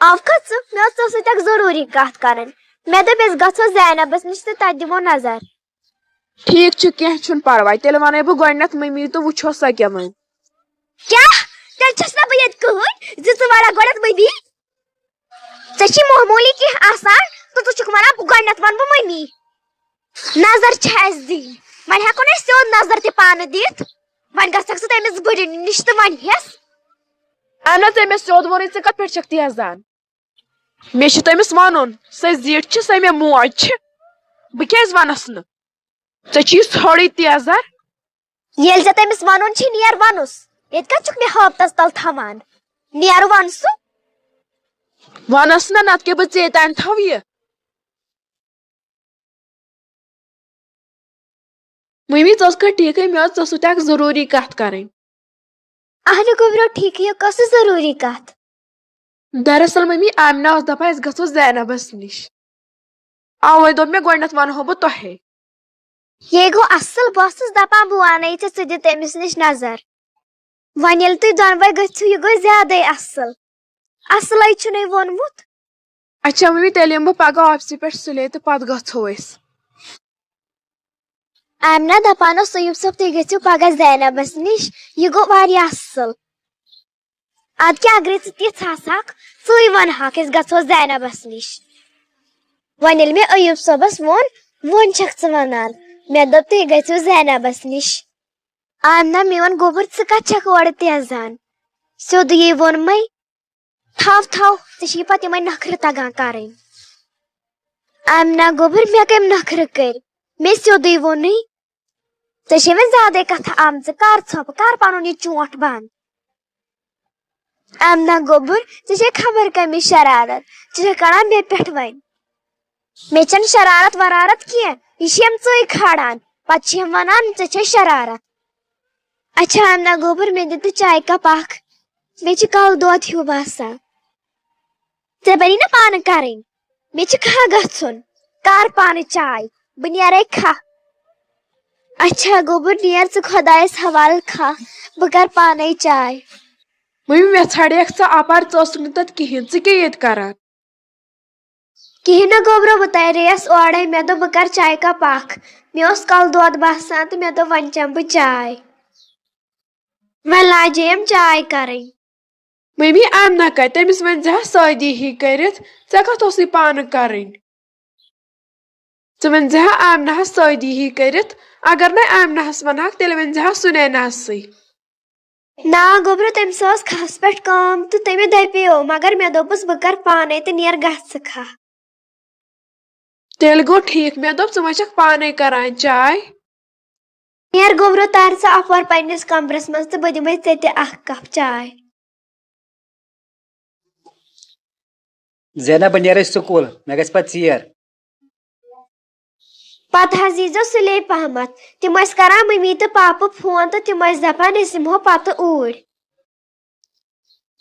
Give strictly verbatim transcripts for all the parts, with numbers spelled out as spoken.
آو کھژٕ، مےٚ ٲس ژےٚ سۭتۍ اکھ ضروٗری کتھ کرٕنۍ۔ مےٚ دوٚپ أسۍ گژھو زینبس نِش تہٕ تتہِ دِمو نظر۔ ٹھیٖک چھُ، کینٛہہ چھُنہٕ پرواے، تیٚلہِ ونے بہٕ گۄڈٕنٮ۪تھ مٔمی تہٕ وٕچھو سۄ کیٛاہ ونہِ۔ کیٛاہ؟ تیٚلہِ چھَس نہ بہٕ ییٚتہِ کٕہٕنۍ زِ ژٕ وَنکھ گۄڈٕنٮ۪تھ مٔمی؟ ژےٚ چھی معموٗلی کینٛہہ آسان تہٕ ژٕ چھُکھ وَنان بہٕ گۄڈٕنٮ۪تھ وَنہٕ بہٕ مٔمی۔ نظر چھِ اَسہِ دِنۍ، وۄنۍ ہٮ۪کو نہٕ أسۍ سیوٚد نظر تہِ پانہٕ دِتھ۔ وۄنۍ گژھکھ ژٕ تٔمِس بٕڈِ نِش تہٕ وَنہٕ ہٮ۪س۔ اہن حظ، ژےٚ مےٚ سیوٚد ووٚنُے، ژٕ کَتھ پٮ۪ٹھ چھَکھ تیزان؟ مےٚ چھُ تٔمِس وَنُن، سۄ زِٹھ چھِ، سۄ مےٚ موج چھِ، بہٕ کیٛازِ وَنَس نہٕ؟ ژےٚ چھُے ژھوٚرُے تیزر۔ ییٚلہِ ژےٚ تٔمِس وَنُن چھُے، نیر وَنُس۔ ییٚتہِ کَتہِ چھُکھ مےٚ ہٲبتَس تَل تھاوان؟ نیر وَن سُہ۔ وَنَس نہ، نَتہٕ کیٛاہ بہٕ ژےٚ تام تھاوٕ یہِ۔ مٔمی، ژٕ ٲسکھا ٹھیٖکھٕے؟ مےٚ ٲس ژےٚ سۭتۍ اَکھ ضروٗری کَتھ کَرٕنۍ۔ اہنہِ گوٚبرو، ٹھیٖکھٕے، یہِ کۄس ضروٗری کَتھ؟ دراصل مٔمی، آمنہ ٲس دَپان أسۍ گژھو زینبَس نِش۔ اَوَے دوٚپ مےٚ گۄڈٕنٮ۪تھ وَنہو بہٕ تۄہے۔ یے گوٚو اَصٕل، بہٕ ٲسٕس دَپان بہٕ وَنَے ژےٚ، ژٕ دِ تٔمِس نِش نظر۔ وۄنۍ ییٚلہِ تُہۍ دۄنوَے گٔژھِو، یہِ گوٚو زیادَے اَصٕل۔ اَصلَے چھُنَے ووٚنمُت۔ اچھا مٔمی، تیٚلہِ یِمہٕ بہٕ پگاہ آفسہِ پٮ۪ٹھ سُلے تہٕ پتہٕ گژھو أسۍ۔ آمنہ دپان اوس، ایوب صٲب، تُہۍ گٔژھِو پگاہ زینبس نِش، یہِ گوٚو واریاہ اصل۔ ادٕ کیٛاہ، اگرے ژٕ تِژھ آسہٕ ہکھ، ژٕے ونہٕ ہکھ، أسۍ گژھو زینبس نِش۔ وۄنۍ ییٚلہِ مےٚ ایوب صٲبس ووٚن، وۄنۍ چھکھ ژٕ ونان، مےٚ دوٚپ، تُہۍ گٔژھِو زینبس نِش۔ آمنہ، میون گوٚبُر، ژٕ کتھ چھکھ اورٕ تیزان؟ سیوٚدُے ووٚنمَے۔ تھاو، تھاو، ژےٚ چھِی پتہٕ یِمے نخرٕ تگان کرٕنۍ۔ آمنہ گوٚبُر، مےٚ کٔمۍ نخرٕ کٔرۍ؟ مےٚ سیوٚدُے ووٚنُے۔ ژےٚ چھے وۄنۍ زیادَے کتھٕ آمژٕ، کر ژھۄپہٕ، کر پنُن یہِ چونٛٹھ بنٛد۔ آمنہ گوٚبُر، ژےٚ چھے خبر کمِچ شرارت، ژٕ چھکھ کڑان مےٚ پٮ۪ٹھ وۄنۍ۔ مےٚ چھَنہٕ شرارت ورارت کینٛہہ، یہِ چھِ یِم ژٕے کھالان، پتہٕ چھِ یِم ونان، ژےٚ چھے شرارت۔ اچھا آمنہ گوٚبُر، مےٚ دِ تہٕ چایہِ کپ اکھ، مےٚ چھِ کلہٕ دود ہیوٗ باسان۔ ژےٚ بنی نہ پانہٕ کرٕنۍ، مےٚ چھِ کھاہ گژھُن، کر پانہٕ چاے، بہٕ نیرے کھاہ۔ اچھا گوٚبُر، نیر ژٕ خۄدایس حوالہٕ کھاہ، بہٕ کر پانے چاے۔ مٔمی، مےٚ ژھانڈیکھ ژٕ اپار، ژٕ ٲسٕکھ نہٕ تتہِ کِہینۍ، ژٕ کیٛاہ ییٚتہِ کران؟ کِہیٖنۍ نہٕ گوٚبرو، بہٕ تَرییَس اورَے، مےٚ دوٚپ بہٕ کَرٕ چایہِ کپ اَکھ۔ مےٚ اوس کَلہٕ دود باسان تہٕ مےٚ دوٚپ وۄنۍ چٮ۪مہٕ بہٕ چاے۔ وۄنۍ لاجے یِم چاے کَرٕنۍ۔ مٔمی، آمنہ کَتہِ؟ تٔمِس ؤنۍ زِ ہا سٲدی ہی کٔرِتھ، ژےٚ کَتھ اوسُے پانہٕ کَرٕنۍ؟ ژٕ ؤنۍ زِ ہا آمنہَس سٲدی ہی کٔرِتھ، اگر نَے آمنہَس وَنہَکھ، تیٚلہِ ؤنۍ زِ ہا سُنیناہَسٕے۔ نا گوٚبرو، تٔمِس ٲس کھَس پٮ۪ٹھ کٲم تہٕ تٔمۍ دَپیو، مگر مےٚ دوٚپُس بہٕ کَرٕ پانَے تہٕ نیر گژھ ژٕ کھَ۔ تیٚلہِ گوٚو ٹھیٖک، مےٚ دوٚپ ژٕ ما چھَکھ پانَے کَران چاے؟ نیر گوٚبرو، تَر ژٕ اَپور پنٛنِس کَمرَس منٛز تہٕ بہٕ دِمَے ژےٚ تہِ اَکھ کَپ چاے۔ زینب، بہٕ نیرٕ سکوٗل، مےٚ گژھِ پتہٕ ژیر۔ پتہٕ حظ ییٖزیو سُلے پہمتھ۔ تِم ٲسۍ کران مٔمی تہٕ پاپہٕ فون تہٕ تِم ٲسۍ دپان أسۍ یِمہو پتہٕ اوٗرۍ۔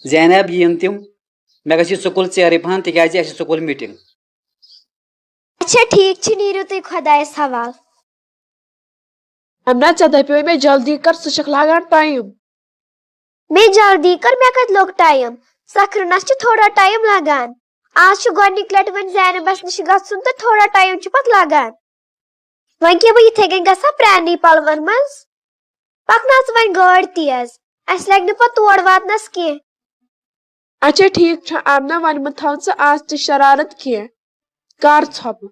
زینب، یِن تِم، مےٚ گژھِ سکوٗل ژیرٕے پہن، تِکیازِ اَسہِ چھِ سکوٗل میٖٹِنٛگ۔ اچھا ٹھیٖک چھُ، نیٖرِو تُہۍ خۄدایس حوالہٕ۔ امنہ، ژےٚ دپیوے مےٚ جلدی کر، ژٕ چھکھ لاگان ٹایم۔ مےٚ جلدی کر، مےٚ کتہِ لوٚگ ٹایم؟ سکھرنس چھُ تھوڑا ٹایم لگان۔ آز چھُ گۄڈنِکۍ لٹہِ وۄنۍ زینبس نِش گژھُن تہٕ تھوڑا ٹایم چھُ پتہٕ لگان۔ وۄنۍ کیٛاہ بہٕ یِتھے کٔنۍ گژھٕ ہا پرٛاننٕے پلون منٛز؟ پکناو ژٕ وۄنۍ گٲڑۍ تیز، اسہِ لگہِ نہٕ پتہٕ تور واتنس کینٛہہ۔ اچھا ٹھیٖک چھُ، آمنہ، وۄنۍ مہ تھاو ژٕ آز تہِ شرارت کینٛہہ۔ کر ژھۄپہٕ۔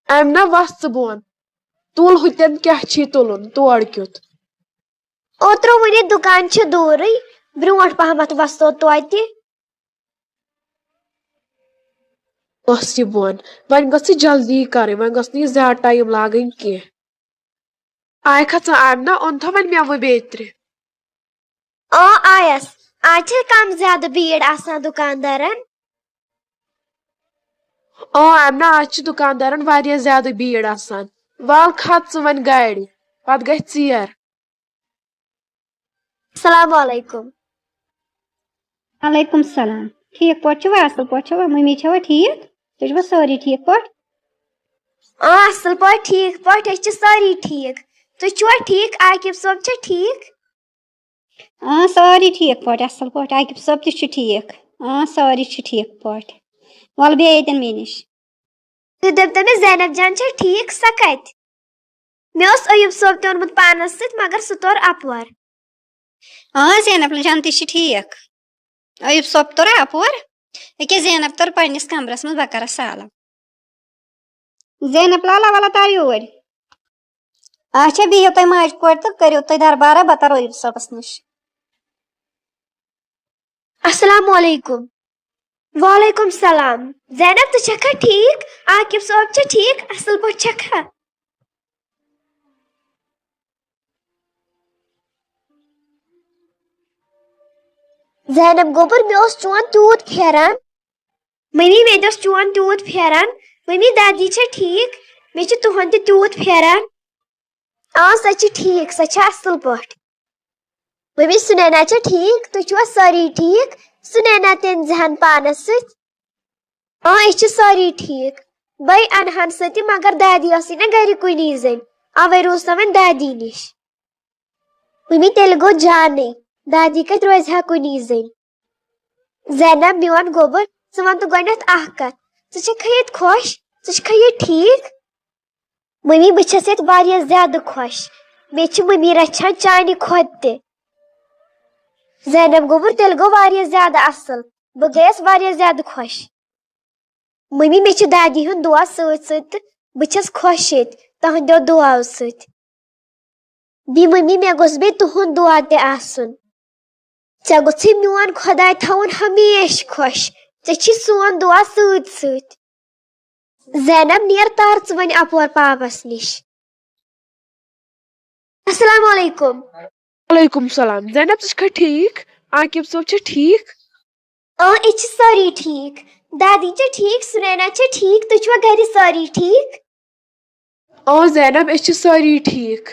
آمنہ، وَس ژٕ بۄن۔ تُل ہُتٮ۪ن کیٛاہ چھی تُلُن، تور کیُتھ۔ اوترٕ وُنہِ دُکان چھِ دوٗرٕے، برٛونٛٹھ پہمتھ وَسو توتہِ۔ ٲس یہِ بۄن۔ وۄنۍ گٔژھ یہِ جلدی کَرٕنۍ، وۄنۍ گٔژھ نہٕ یہِ زیادٕ ٹایم لاگٕنۍ کینٛہہ۔ آے کھژان آمنہ، اوٚن تھا وۄنۍ مٮ۪وٕ بیترِ؟ اۭں آیس۔ آز چھِ کم زیادٕ بیٖڑ آسان دُکاندارن۔ اۭں آمنہ، آز چھِ دُکاندارن واریاہ زیادٕ بیٖڑ آسان۔ ول کھژ ژٕ وۄنۍ گاڑِ، پتہٕ گژھِ ژیر۔ السلام علیکم۔ وعلیکم السلام۔ ٹھیٖک پٲٹھۍ چھِوا؟ اَصٕل پٲٹھۍ چھِوا؟ مٔمی چھَوا ٹھیٖک؟ تُہۍ چھِوا سٲری ٹھیٖک پٲٹھۍ؟ آ، اَصٕل پٲٹھۍ، ٹھیٖک پٲٹھۍ، أسۍ چھِ سٲری ٹھیٖک۔ تُہۍ چھِوا ٹھیٖک؟ عاقب صٲب چھا ٹھیٖک؟ آ، سٲری ٹھیٖک پٲٹھۍ، اَصٕل پٲٹھۍ۔ عاقب صٲب تہِ چھُ ٹھیٖک۔ آ، سٲری چھِ ٹھیٖک پٲٹھۍ۔ وَلہٕ بیٚہہ ییٚتٮ۪ن مےٚ نِش۔ تُہۍ دٔپتو مےٚ، زینب جان چھا ٹھیٖک؟ سۄ کَتہِ؟ مےٚ اوس ایوب صٲب تہِ اوٚنمُت پانَس سۭتۍ، مگر سُہ توٚر اَپور۔ آ، زینب جان تہِ چھِ ٹھیٖک۔ ایوب صٲب توٚر اَپور۔ ییٚکیٛاہ زینب توٚر پنٛنِس کمرَس منٛز، بہٕ کَرَس سلام۔ زینب لالا، وَلہٕ تَر یور۔ اچھا، بِہِو تُہۍ ماجہِ کورِ تہٕ کٔرِو تُہۍ دربارہ، بہٕ تَرٕ ایوب صٲبَس نِش۔ السلام علیکم۔ وعلیکم السلام۔ زینب، ژٕ چھَکھا ٹھیٖک؟ عاقب صٲب چھا ٹھیٖک؟ اَصٕل پٲٹھۍ چھَکھا؟ زینب گوٚبُر، مےٚ اوس چون تیوٗت پھیران۔ مٔمی، مےٚ تہِ اوس چون تیوٗت پھیران۔ مٔمی، دادی چھا ٹھیٖک؟ مےٚ چھُ تُہُنٛد تہِ تیوٗت پھیران۔ آ، سۄ چھِ ٹھیٖک، سۄ چھِ اَصٕل پٲٹھۍ۔ مٔمی، سُنینا چھا ٹھیٖک؟ تُہۍ چھِوا سٲری ٹھیٖک؟ سُنینا تہِ أنۍ زِہَن پانَس سۭتۍ۔ آ، أسۍ چھِ سٲری ٹھیٖک۔ بٔے اَنہٕ ہَن سۄ تہِ، مگر دادی ٲسٕے نہ گَرِ کُنی زٔنۍ، اَوَے روٗز سۄ وۄنۍ دادی نِش۔ مٔمی، تیٚلہِ گوٚو جانٕے، دادی کَتہِ روزِ ہا کُنی زٔنۍ؟ زینب، میون گوٚبُر، ژٕ وَن تہٕ گۄڈٕنٮ۪تھ اَکھ کَتھ، ژٕ چھَکھا ییٚتہِ خۄش؟ ژٕ چھَکھا ییٚتہِ ٹھیٖک؟ مٔمی، بہٕ چھَس ییٚتہِ واریاہ زیادٕ خۄش۔ مےٚ چھِ مٔمی رَچھان چانہِ کھۄتہٕ تہِ۔ زینب گوٚبُر، تیٚلہِ گوٚو واریاہ زیادٕ اَصٕل۔ بہٕ گٔیَس واریاہ زیادٕ خۄش۔ مٔمی، مےٚ چھِ دادی ہُنٛد دُعا سۭتۍ سۭتۍ تہٕ بہٕ چھَس خۄش ییٚتہِ تُہٕنٛدیو دُعاو سۭتۍ۔ بیٚیہِ مٔمی، مےٚ گوٚژھ بیٚیہِ تُہُنٛد دُعا تہِ آسُن۔ ژےٚ گوٚژھُے میون خۄداے تھاوُن ہمیشہِ خۄش۔ ژےٚ چھی سون دُعا سۭتۍ سۭتۍ۔ زینب، نیر تار ژٕ وۄنۍ اَپور پاپَس نِش۔ السلام علیکم۔ وعلیکم السلام۔ زینب، ژٕ چھکھا ٹھیٖک؟ عاقب صٲب چھا ٹھیٖک؟ آ، أسۍ چھِ سٲری ٹھیٖک۔ دادی چھےٚ ٹھیٖک، سُنینا چھےٚ ٹھیٖک، تُہۍ چھِوا گرِ سٲری ٹھیٖک؟ آ زینب، أسۍ چھِ سٲری ٹھیٖک۔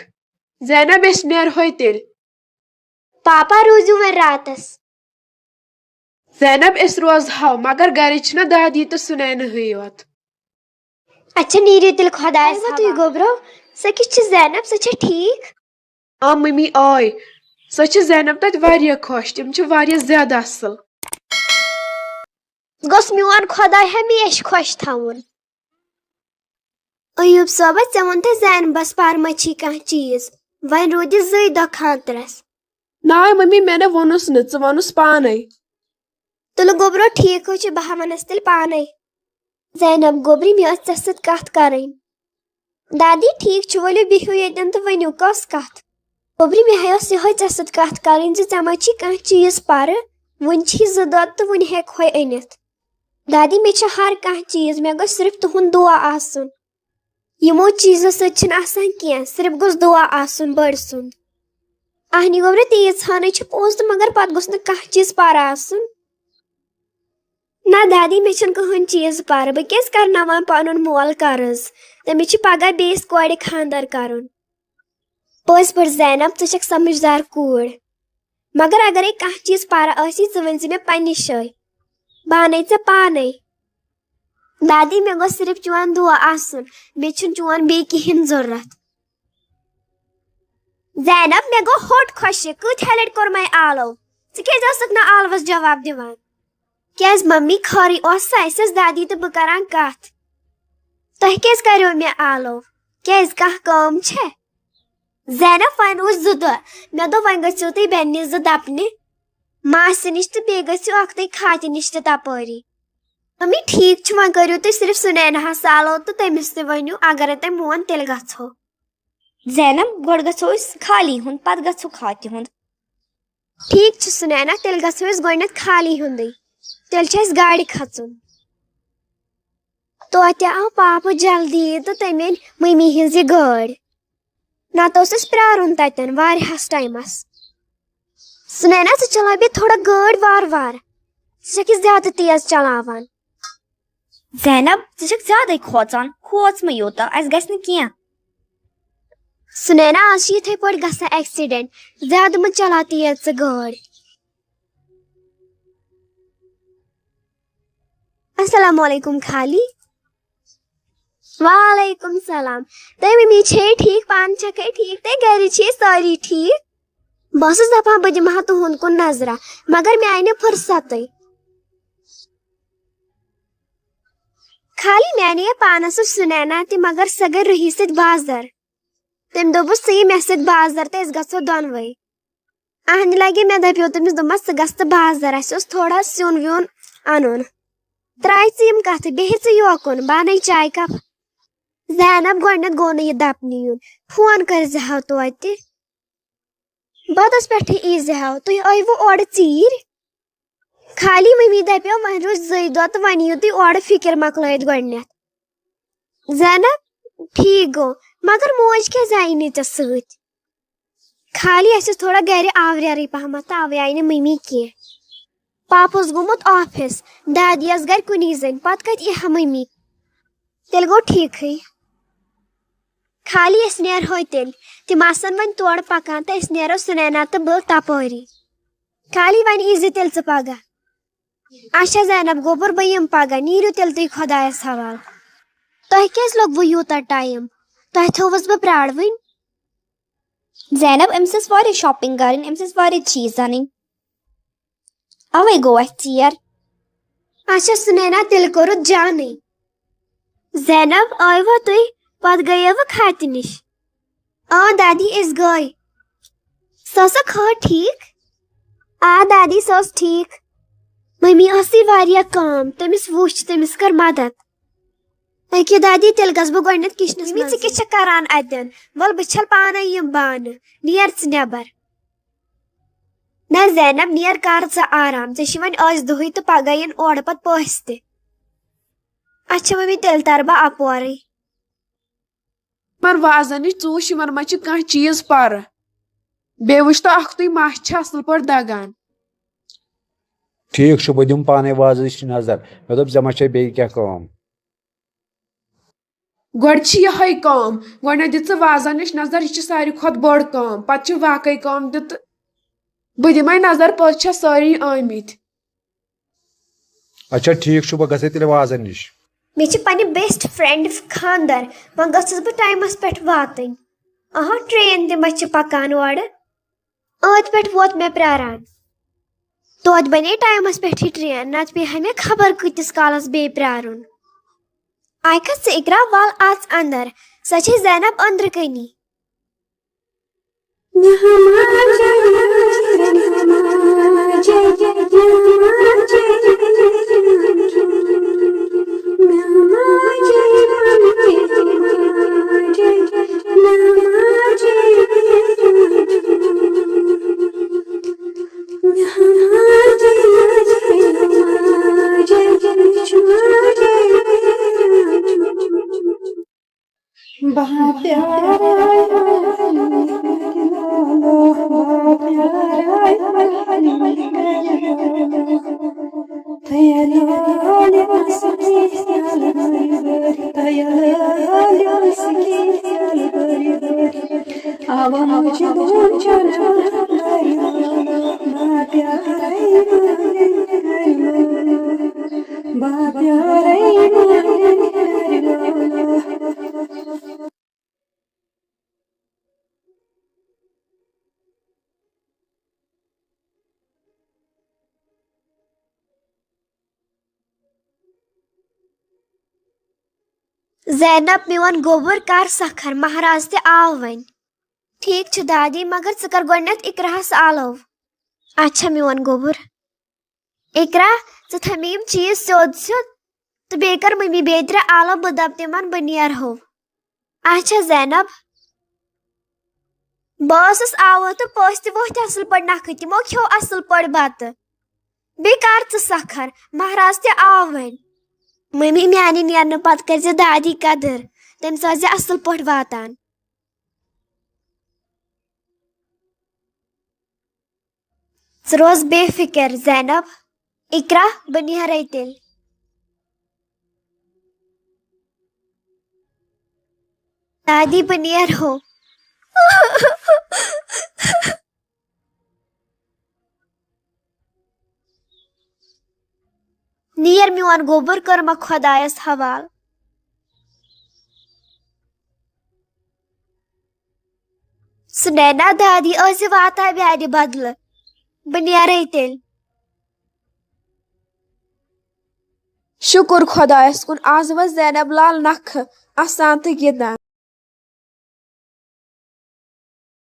زینب، أسۍ نیرہوے تیٚلہِ۔ پاپا، روٗزِو وۄنۍ راتس۔ زینب، أسۍ روزہو، مگر گرِ چھِنہ دادی تہٕ سُنینہٕے یوت۔ اچھا، نیٖرِو تیٚلہِ خۄدایس حوالہٕ۔ تُہۍ گوٚبرو، سۄ کِژھ چھِ زینب؟ سۄ چھےٚ ٹھیٖک؟ آ مٔمی، آے۔ سۄ چھِ زینب تَتہِ واریاہ خۄش، تِم چھِ واریاہ زیادٕ اَصٕل۔ گوٚژھ میون خۄداے ہمیشہِ خۄش تھاوُن۔ ایوب صٲبہ، ژےٚ ووٚنتھے زینبس پرٕ ما چھی کانٛہہ چیٖز؟ وۄنۍ روٗدِ زٕے دۄہ خانٛدرس۔ ناے مٔمی، مےٚ نہ ووٚنُس نہٕ، ژٕ ووٚنُس پانے۔ تُلہٕ گوٚبرو، ٹھیٖک حظ چھُ، بہٕ ہا وَنس تیٚلہِ پانے۔ زینب گوٚبری، مےٚ ٲس ژےٚ سۭتۍ کَتھ کَرٕنۍ۔ دادی، ٹھیٖک چھُ، ؤلِو بِہِو ییٚتٮ۪ن تہٕ ؤنِو، کۄس کَتھ؟ گوٚبری، مےٚ ہے ٲس یِہوٚے ژےٚ سۭتۍ کَتھ کَرٕنۍ زِ ژےٚ ما چھی کانٛہہ چیٖز پَرٕ؟ وُنہِ چھی زٕ دۄہ تہٕ وُنہِ ہٮ۪کہٕ ہَے أنِتھ۔ دادی، مےٚ چھُ ہر کانٛہہ چیٖز، مےٚ گوٚژھ صرف تُہُنٛد دُعا آسُن۔ یِمو چیٖزو سۭتۍ چھِنہٕ آسان کینٛہہ، صرف گوٚژھ دُعا آسُن بٔڑ سُنٛد۔ اہنہِ گوٚبرِ، تیٖژ ہانٕے چھِ پوٚز تہٕ مگر پتہٕ گوٚژھ نہٕ کانٛہہ چیٖز پرٕ آسُن۔ نہ دادی، مےٚ چھُنہٕ کٕہٕنۍ چیٖز پرٕ، بہٕ کیٛازِ کرناوان پنُن مول قرض؟ تٔمِس چھُ پگاہ بیٚیِس کورِ خانٛدر کرُن۔ پٔزۍ پٲٹھۍ زینب، ژٕ چھکھ سمجھدار کوٗر، مگر اگرے کانٛہہ چیٖز پرٕ آسی، ژٕ ؤنۍ زِ مےٚ پننہِ جایہِ، بہٕ انَے ژےٚ پانے۔ دادی، مےٚ گوٚژھ صرف چون دُعا آسُن، مےٚ چھُنہٕ چون بیٚیہِ کِہیٖنۍ ضروٗرت۔ زینب، مےٚ گوٚو ہوٚٹ خۄشِک، کۭتہَے لَٹہِ کوٚر مےٚ آلو، ژٕ کیٛازِ ٲسٕکھ نہٕ آلوَس جواب دِوان؟ کیٛازِ مَمی، خٲرٕے اوسا، اَسہِ ٲس دادی تہٕ بہٕ کران کَتھ۔ تۄہہِ کیٛازِ کریو مےٚ آلو؟ کیٛازِ کانٛہہ کٲم چھےٚ؟ زینب، وۄنۍ روٗدۍ زٕ دۄہ، مےٚ دوٚپ وۄنۍ گٔژھِو تُہۍ بیٚنہِ زٕ دَپنہِ، ماسہِ نِش تہٕ بیٚیہِ گٔژھِو اَکھتُے خاتہِ نِش تہِ تَپٲری۔ ممی، ٹھیٖک چھُ، وۄنۍ کٔرِو تُہۍ صرف سُنیناہَس سالو تہٕ تٔمِس تہِ ؤنِو، اگرے تۄہہِ مون، تیٚلہِ گژھو۔ زینب، گۄڈٕ گژھو أسۍ خالی ہُنٛد، پتہٕ گژھو خاتہِ ہُنٛد۔ ٹھیٖک چھُ سُنینا، تیٚلہِ گژھو أسۍ گۄڈٕنٮ۪تھ خالی ہُنٛدٕے۔ تیٚلہِ چھُ اَسہِ گاڑِ کھژُن۔ توتہِ آو پاپہٕ جلدی تہٕ تٔمۍ أنۍ مٔمی ہٕنٛز یہِ گٲڑۍ۔ نتہٕ اوس اَسہِ پرٛارُن تَتٮ۪ن واریاہَس ٹایمَس۔ سُنینا، ژٕ چلاو بیٚیہِ تھوڑا گٲڑۍ وارٕ وارٕ۔ ژٕ چھَکھ یہِ زیادٕ تیز چلاوان۔ زینب، ژٕ چھَکھ زیادَے کھوژان۔ کھوژ مہٕ یوٗتاہ، اَسہِ گژھِ نہٕ کینٛہہ۔ سُنینا، آز چھِ یِتھَے پٲٹھۍ گژھان ایکسیڈنٹ۔ زیادٕ مہٕ چلاو تیز ژٕ گٲڑۍ۔ السلام علیکم خالی۔ وعلیکم السلام۔ تُہۍ ممی چھے ٹھیٖک؟ پانہٕ چھکھے ٹھیٖک؟ تُہۍ گرِ چھے سٲری ٹھیٖک؟ بہٕ ٲسٕس دپان بہٕ دِمہٕ ہا تُہُنٛد کُن نظرہ، مگر مےٚ آیہِ نہٕ فرصتٕے۔ خالی میانے پانس سۭتۍ سُنینا تہِ، مگر سۄ گٔے روحی سۭتۍ بازر۔ تٔمۍ دوٚپُس، "ژٕ یہِ مےٚ سۭتۍ بازر تہٕ أسۍ گژھو دۄنوَے۔" اہنہِ لگے مےٚ دپیو تٔمِس، دوٚپمس، "ژٕ گژھ تہٕ بازر، اسہِ اوس تھوڑا سیُن ویُن انُن۔" ترٛایہِ ژٕ یِم کتھٕ، بیٚہہِ ژٕ یوکُن، بہٕ انَے چایہِ کپ۔ زینب گۄڈٕنٮ۪تھ گوٚو نہٕ یہِ دپنہٕ یُن۔ فون کٔرۍ زِ ہاو توتہِ۔ بدس پٮ۪ٹھٕے یی زِ ہاو، تُہۍ ٲیوٕ اورٕ ژیٖرۍ؟ خالی مٔمی دپیو، "وۄنۍ روٗدۍ زٕے دۄہ تہٕ وۄنۍ یِیِو تُہۍ اورٕ فِکر مۄکلٲیِتھ گۄڈٕنٮ۪تھ۔" زینب، ٹھیٖک گوٚو، مگر موج کیٛازِ آیہِ نہٕ ژےٚ سۭتۍ؟ خالی اَسہِ ٲس تھوڑا گرِ آوریرٕے پہمتھ تہٕ اوے آیہِ نہٕ مٔمی کینٛہہ۔ پاپہٕ اوس گوٚمُت آفس، دادی ٲس گرِ کُنی زٔنۍ، پتہٕ کتہِ یی ہا مٔمی؟ تیٚلہِ گوٚو ٹھیٖکھٕے۔ خالی أسۍ نیرہوے تیٚلہِ۔ تِم آسن وۄنۍ تورٕ پکان تہٕ أسۍ نیرو سُنینا تہٕ بہٕ تپٲری۔ خالی وۄنۍ یی زِ تیٚلہِ ژٕ پگاہ۔ اچھا زینب گوٚبُر، بہٕ یِمہٕ پگاہ، نیٖرِو تیٚلہِ تُہۍ خۄدایس حوالہٕ۔ تۄہہِ کیٛازِ لوٚگوٕ یوٗتاہ ٹایم؟ تۄہہِ تھٲوٕس بہٕ پرٛاروٕنۍ۔ زینب، أمِس ٲس واریاہ شاپنگ کرٕنۍ، أمِس ٲسۍ واریاہ چیٖز انٕنۍ۔ اوے گوٚو اَسہِ ژیر۔ اچھا سُنینا، تیٚلہِ کوٚرُتھ جانٕے۔ زینب، ٲیوا تُہۍ؟ پتہٕ گٔیوٕ خاتہِ نِش؟ آ دادی، أسۍ گٔے۔ سۄ ٲسا خٲر ٹھیٖک؟ آ دادی، سۄ ٲس ٹھیٖک۔ مٔمی ٲسٕے واریاہ کٲم، تٔمِس وُچھ، تٔمِس کٔر مدد۔ أکہِ دادی، تیٚلہِ گژھٕ بہٕ گۄڈٕنٮ۪تھ کِچنس مٔمی، ژٕ منٛز۔ کیٛاہ چھَکھ کران اَتٮ۪ن؟ وَلہٕ بہٕ چھَلہٕ پانے یِم بانہٕ، نیر ژٕ نٮ۪بر۔ نہ زینب، نیر کر ژٕ آرام، ژےٚ چھِ وۄنۍ أزۍ دۄہٕے تہٕ پگاہ یِن اورٕ پتہٕ پٔژھۍ تہِ۔ اچھا مٔمی، تیٚلہِ ترٕ بہٕ اپورٕے۔ یِمن وازن نِش ژٕ وٕچھ، یِمن منٛز چھِ کانٛہہ چیٖز پرٕ۔ بیٚیہِ وٕچھ تو اکھتُے مَس چھِ اَصٕل پٲٹھۍ دَگان۔ ٹھیٖک چھُ، بہٕ دِمہٕ پانے وازس نِش نظر۔ مےٚ دوٚپ، ژےٚ ما چھے بیٚیہِ کینٛہہ کٲم؟ گۄڈٕ چھِ یِہوٚے کٲم، گۄڈٕنٮ۪تھ دِ ژٕ وازن نِش نظر، یہِ چھِ ساروی کھۄتہٕ بٔڑ کٲم، پتہٕ چھِ باقٕے کٲم تہِ تہٕ بہٕ دِمے نظر، پٔژھۍ چھا سٲری آمٕتۍ۔ اچھا، ٹھیٖک چھُ، بہٕ گژھے تیٚلہِ وازن نِش۔ مےٚ چھِ پننہِ بیسٹ فرینڈ خاندر، وۄنۍ گٔژھٕس بہٕ ٹایمس پٮ۪ٹھ واتٕنۍ۔ اہا، ٹرین تہِ ما چھِ پکان اورٕ؟ ٲدۍ پٮ۪ٹھ ووت مےٚ پراران۔ توتہِ بنے ٹایمس پٮ۪ٹھٕے ٹرین، نتہٕ پیٚیہِ ہا مےٚ خبر کۭتِس کالس بیٚیہِ پرارُن۔ آیکھا ژٕ اقرا، ول اژ اندر، سۄ چھے زینب أنٛدرٕ کنی۔ زینب، میون گوٚبُر، کر سکھر، مہراز تہِ آو وۄنۍ۔ ٹھیٖک چھُ دادی، مگر ژٕ کر گۄڈٕنٮ۪تھ اقراہس آلو۔ اچھا میون گوٚبُر۔ اقرا، ژٕ تھٲے مےٚ یِم چیٖز سیوٚد سیوٚد تہٕ بیٚیہِ کر مٔمی بیترِ آلو، بہٕ دَپہٕ تِمن بہٕ نیرہو۔ اچھا زینب۔ بہٕ ٲسٕس آوُر تہٕ پٔژھۍ تہِ وۄتھۍ اَصٕل پٲٹھۍ نَکھٕ، تِمو کھیوٚو اَصٕل پٲٹھۍ بَتہٕ۔ بیٚیہِ کر ژٕ سَکھر، مہراز تہِ آو وۄنۍ۔ مٔمی، میانہِ نیرنہٕ پتہٕ کٔرزِ دادی قدٕر، تٔمِس ٲسزِ اَصٕل پٲٹھۍ واتان۔ ژٕ روز بے فکر زینب۔ اقرا، بہٕ نیرے تیٚلہِ۔ دادی، بہٕ نیرہو۔ نیر میون گوٚبُر، کٔرمَکھ خۄدایَس حوالہٕ۔ سُنینا، دادی ٲسۍ واتان میانہِ بدلہٕ، بہٕ نیرے تیٚلہِ۔ شُکُر خۄدایَس کُن، آز وٲژ زینب لال نَکھٕ اَسان تہٕ گِنٛدان۔